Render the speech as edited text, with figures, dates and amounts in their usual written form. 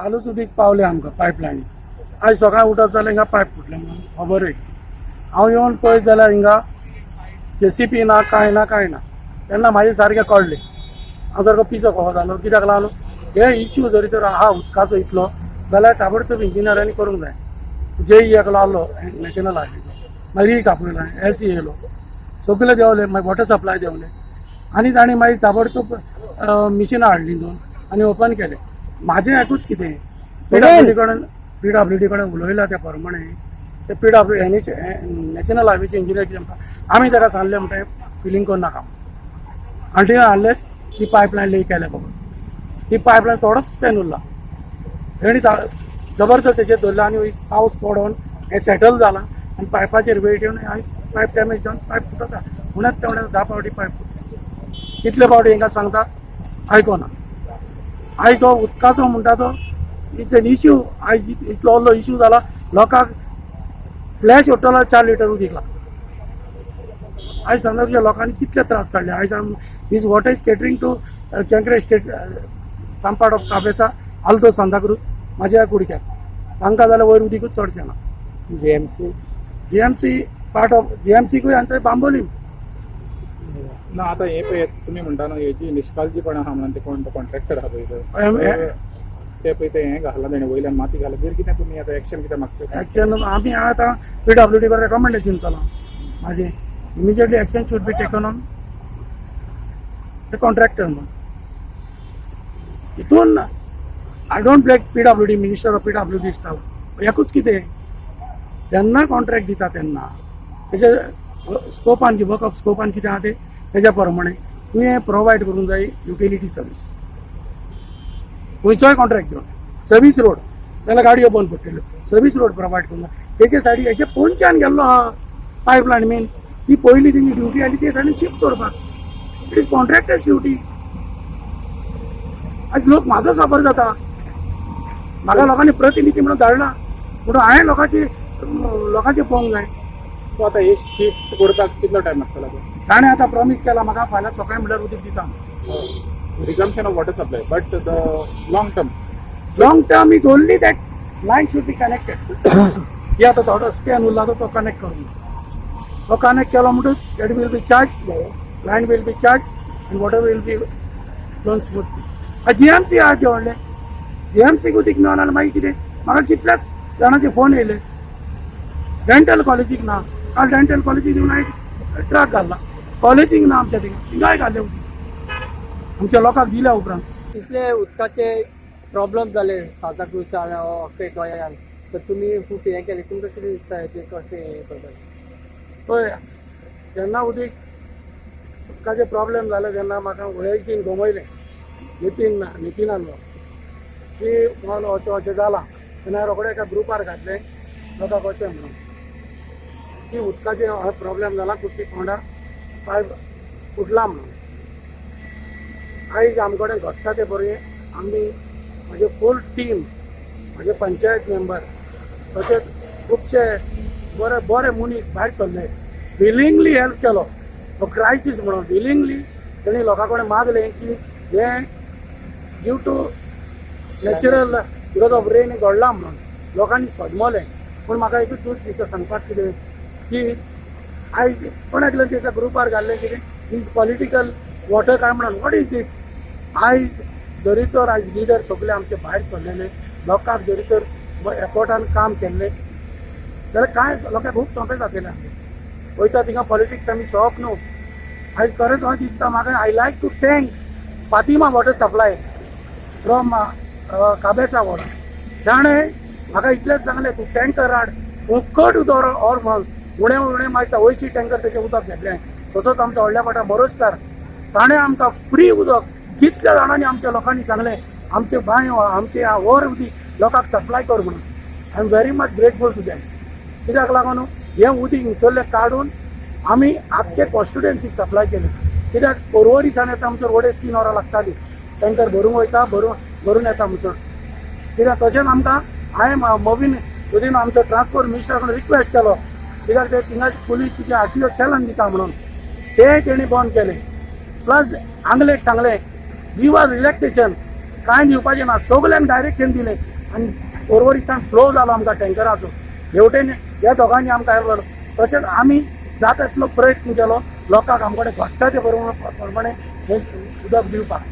कालूच उदीक पावलें आमकां पायपलायनी. आयज सकाळी उठत जाल्यार हिंगा पायप फुटलें म्हणून खबर येयली. हांव येवन पळयत जाल्यार हिंगा जेसीपी ना, कांय ना, कांय ना. तेन्ना म्हाजें सारकें कळ्ळें, हांव सारको पिसो कसो जालो. कित्याक लागून हे इश्यू जरी तर आहा उदकाचो इतलो जाल्यार ताबडतोब इंजिनियरांनी करूंक जाय. जेई एकलो आहलो नॅशनल हायवे, मागीर एक आपयलो, एसी येयलो, सगळे देंवले, मागीर वॉटर सप्लाय देंवले आनी तांणी मागीर ताबडतोब मिशिनां हाडलीं दोन आनी ओपन केलें. म्हाजें एकूच कितें, पीडब्ल्यूडी कडेन, पीडब्ल्यूडी कडेन उलयला त्या प्रमाणे ते पीडब्ल्यू एन एच नॅशनल हायवेचे इंजिनियर कितें म्हणटा, आमी ताका सांगलें म्हणटा फिलींग करूं नाका. आनी हाडलेच ती पायपलायन लीक केल्या बगर ती पायपलायन थोडोच स्पॅन उरला. तेणी जबरदस्त हेचेर धरला आनी पावस पडोन हें सेटल जालां आनी पायपाचेर वेट येवन आनी पायप डॅमेज जावन पायप फुटता. उण्यात तेवड्यात 10 फावटी पायप फुटता. कितले फावटी हांकां सांगता, आयकोना. आयज हो उदकाचो म्हणटा तो it's an issue. आयज इतलो व्हडलो इश्यू जाला, लोकांक फ्लॅश उडटलो 4 लिटर उदीक लागता. आयज सांगता तुज्या लोकांनी कितले त्रास काडले. आयज this water is catering to Cancale estate, some part of Cabeza, Alto Santacruz, म्हाज्या कुडक्याक तांकां जाल्यार वयर उदीकूच चडचें ना. जीएमसी. जीएमसी, पार्ट ऑफ जीएमसीकूय आनी थंय बांबोलीम. ना, आता हे पळय, तुमी म्हणटा न्हू हेजी निश्काळजीपणा आहा म्हणून, ते कोण कॉन्ट्रॅक्टर आहा पळय तो, ते पळय ते हें घातलां तेणें, वयल्यान माती घाला. तेजेर कितें तुमी आतां एक्शन कितें मागता? एक्शन आमी आतां पीडब्ल्यूडी कडेन रेकमेंडेशन चला म्हाजें, immediately action should be taken on the contractor म्हणून. हितून I don't blame PWD minister or PWD staff. एकूच कितें, जेन्ना कॉन्ट्रॅक्ट दिता तेन्ना तेजे स्कोपान, वर्क ऑफ स्कोपान कितें आहा तें तेज्या प्रमाणे तुवें प्रोवायड करूंक जाय युटिलिटी सर्वीस. खंयचोय कॉन्ट्रॅक्ट घेवन सर्वीस रोड जाल्यार गाडयो बंद पडटल्यो. सर्वीस रोड प्रोवायड करूंक जाय. तेचे सायडीक हेचे पोनच्यान गेल्लो आहा पायपलायन मेन, ती पयली तेंची ड्युटी आनी ते सायडीन शिफ्ट करपाक. It is contractor's duty. आज लोक म्हाजो सफर जाता. म्हाका लोकांनी प्रतिनिधी म्हणून धाडला म्हणून हांवें लोकांचे पळोवंक जाय. सो आतां हे शिफ्ट करपाक कितलो टायम लागतलो? ताणें आतां प्रॉमीस केला म्हाका, फाल्यां सकाळी म्हणल्यार उदीक दिता. Resumption of water supply, but the long term? Long term is only that line should be connected. ही आतां थोडो स्कॅन उरला तो कनेक्ट करून, तो कनेक्ट केलो म्हणटच that will be charge, line will be charge and water will be flown smoothly. GMC आहा ते व्हडले जीएमसीक उदीक मेळना जाल्यार मागीर कितें? म्हाका कितल्याच जाणांचे फोन येयले. डेंटल कॉलेजीक ना. काल डेंटल कॉलेजीक येवन हांवें ट्रक घालला. कॉलेजीक ना आमच्या थिंगा, थिंगाय घाल्ले उदीक आमच्या लोकांक दिल्या उपरांत. इतले उदकाचे प्रॉब्लेम जाले सांताक्रूज अख्खे गोंयान, तर तुमी खूब हें केलें. तुमकां कितें दिसता हेचें, कशें हें करपाक? पळय, जेन्ना उदकाचे प्रॉब्लेम जाले तेन्ना म्हाका वळेकीन गमयलें, नितीन, नितीन आहलो की म्हणून अशें अशें जालां. तेन्ना रोखडें एका ग्रुपार घातलें लोकांक अशें म्हणून की उदकाचे प्रॉब्लेम जाला, कुट्टी फोंडा पायप फुटला म्हणून. आयज आम कडेन घडटा तें बरें. आमी म्हजे फूल टीम, म्हजे पंचायत मेंबर, तशेंच खुबशे बरे बरे मनीस भायर सरले, विलिंगली हेल्प केलो. हो क्रायसीस म्हणून विलिंगली तेणी लोकां कडेन मागलें की हें due to natural, because of rain घडलां म्हणून लोकांनी सजमलें. पूण म्हाका एकूच दूद दिसता सांगपाक कितें की आयज कोण एकल्यान दिसा ग्रुपार घाल्लें कितें, is political water काय म्हणून. What is this? आयज जरी तर आयज लिडर सगळे आमचे भायर सरलेले, लोकांक जरी तर एफर्टान काम केल्लें जाल्यार कांय लोकांक खूब सोंपें जातलें. वयता थिंगा पॉलिटिक्स आमी शॉक न्हू. आयज खरेंच हांव दिसता म्हाका, I like to thank Fatima water supply from Cabeza ward. ताणें म्हाका इतलेंच सांगलें, तूं टँकर हाड, फुकट उदक ऑर म्हणून. उणें उणें मागीर 80 टँकर तेचें उदक घेतलें. तसोच आमचो व्हडल्या कोटा मोरजकार, ताणें आमकां फ्री उदक. कितल्या जाणांनी आमच्या लोकांनी सांगलें, आमचे बांय, आमचे वर उदीक लोकांक सप्लाय कर म्हणून. I am very much grateful to them. कित्याक लागून हें उदीक हिंगसरलें काडून आमी आख्खे कॉन्स्टिट्युएन्सीक सप्लाय केलें. कित्याक पोरवरीसान येता आमचो रोडेच 3 वरां लागतालीं. टँकर भरूंक वयता, भरून भरून येता म्हणसर. कित्याक तशेंच आमकां हांवें मोबीन उदीन आमचो ट्रान्सपोर्ट मिनिस्टरा कडेन रिक्वेस्ट केलो, कित्याक ते थिंगा पुलीस तुजे आरटीओ चलन दिता म्हणून, ते तेणी बंद केले. प्लस आंगलेक सांगलें, गिव आर रिलॅक्सेशन, कांय दिवपाचें ना. सगल्यांक डायरेक्शन दिलें. आनी पोरवरीसान फ्लो जालो आमकां टँकराचो. हेवटेन ह्या दोगांनी आमकां हेल्प केलो. तशेंच आमी जाता तितलो प्रयत्न केलो लोकांक आमकडे घडटा ते प्रमाणे हें उदक दिवपाक.